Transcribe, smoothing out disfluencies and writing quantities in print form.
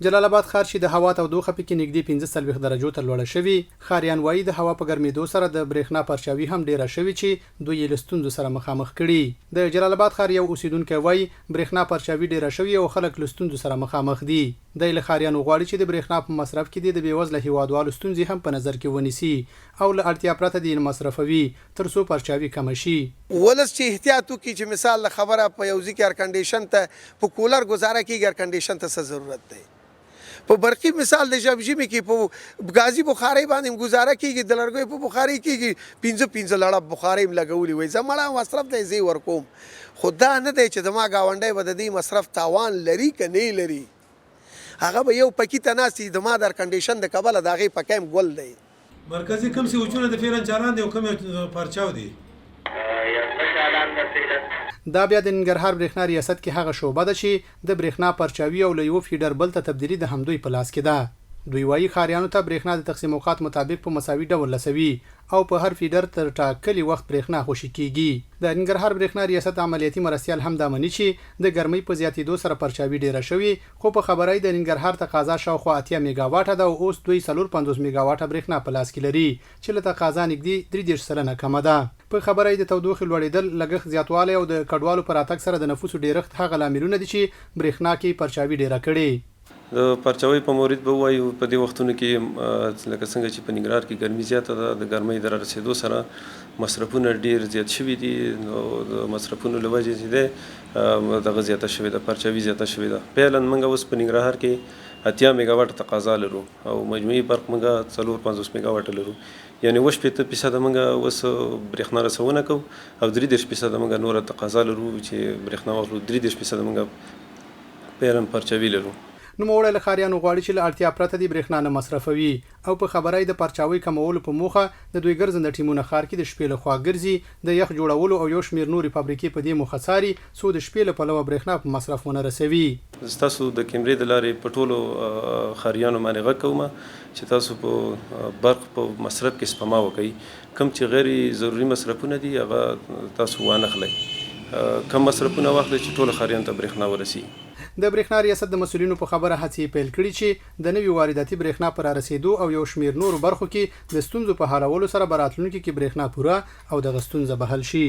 جلال اباد ښار چې د هوا تودوخه پکې نږدې 45 درجو ته لوړه شوې، ښاریان وايي، د هوا په ګرمېدو سره د برېښنا پرچاوي هم ډېره شوې چې دوی یې له ستونزو سره مخامخ کړي. د جلال اباد ښار یو اوسېدونکی وايي، برېښنا پرچاوي ډېره شوې او خلک له ستونزو سره مخامخ دي. دی له ښاریانو غواړي چې د برېښنا په مصرف کې دې د بېوزله هېوادوالو ستونزې هم په نظر کې ونیسي او له اړتیا پرته دې یې نه مصرفوي تر څو پرچاوي کمه شي. ولس چې احتیاط وکړي چې مثال د خبره په یو ځای کې ارکنډیشن ته په کولر ګزاره کیږي، ارکنډیشن ته څه ضرورت دی؟ په برقي مثال د ژمي کې په ګازي بخارۍ باندې هم ګزاره کیږي، د لرګیو په بخارۍ کیږي، پنځه پنځه لړه بخارۍ هم لګولي وي، زما مصرف دی زه یې ورکوم، خو دا نه دی چې زما ګاونډی به د دې مصرف تاوان لري که نه لري. هغه به یو پکي ته ناست وي، زما د ارکنډیشن د کبله د هغې پکی هم ګل دی. مرکزي کوم سویچونه د فعلا چالان دي او کوم یې پرچاو دي؟ یو څه چالان ده فعلا. دا بیا د ننګرهار برېښنا ریاست کې هغه شعبه ده چې د برېښنا پرچاوي او له یوه فیډر بل ته تبدیلي د همدوی په لاس کې ده. دوی وايي، ښاریانو ته برېښنا د تقسیم اوقات مطابق په مساوي ډول رسوي او په هر فیډر تر ټاکلي وخت برېښنا خوشې کېږي. د ننګرهار برېښنا ریاست عملیاتي مرستیال هم دا مني چې د ګرمۍ په زیاتېدو سره پرچاوي ډېره شوې، خو په خبره یې د ننګرهار تقاضا شاوخوا 80 میګاواټه ده او اوس دوی 54 میګاواټه برېښنا په لاس کې لري چې له تقاضا نږدې 33% کمه ده. په خبره یې د تودوخې لوړېدل، لګښت زیاتوالی او د کډوالو په راتګ سره د نفوسو ډېرښت هغه لاملونه دي چې برېښنا کې پرچاوي ډېره کړې. د پرچاوۍ په مورد به ووایو، په دې وختونو کې لکه څنګه چې په ننګرهار کې ګرمي زیاته ده، د ګرمۍ د رارسېدو سره مصرفونه ډېر زیات شوي دي، نو د مصرفونو له وجې چې دی دغه زیاته شوې ده، پرچاوي زیاته شوې ده. فعلا موږ اوس په ننګرهار کې 80 میګاواټه تقاضا لرو او مجموعي برق موږ 54 میګاواټه لرو، یعنې 67 فیصده موږ اوس برېښنا رسونه کوو او 33 فیصده موږ نوره تقاضا لرو چې برېښنا واخلو، 33 فیصده موږ فعلا پرچاوي لرو. نوموړی له ښاریانو غواړي چې له اړتیا پرته دې برېښنا نه مصرفوي او په خبره یې د پرچاوۍ کمولو په موخه د دوی ګرځنده ټیمونه ښار کې د شپې له خوا ګرځي، د یخ جوړولو او یو شمېر نورې فابریکې په دې موخه څاري څو د شپې له پلوه برېښنا په مصرف ونه رسوي. ستاسو د کیمرې د لارې په ټولو ښاریانو باندې غږ کوم چې تاسو په برق په مصرف کې سپما وکړئ، کوم چې غیر ضروري مصرفونه دي هغه تاسو وانخلئ، کم مصرفونه واخلئ چې ټولو ښاریانو ته برېښنا ورسي. د برېښنا ریاست د مسؤلینو په خبره هڅې یې پیل کړي چې د نوي وارداتي برېښنا په رارسېدو او یو شمېر نورو برخو کې د ستونزو په حلولو سره به راتلونکي کې برېښنا پوره او دغه ستونزه به حل شي.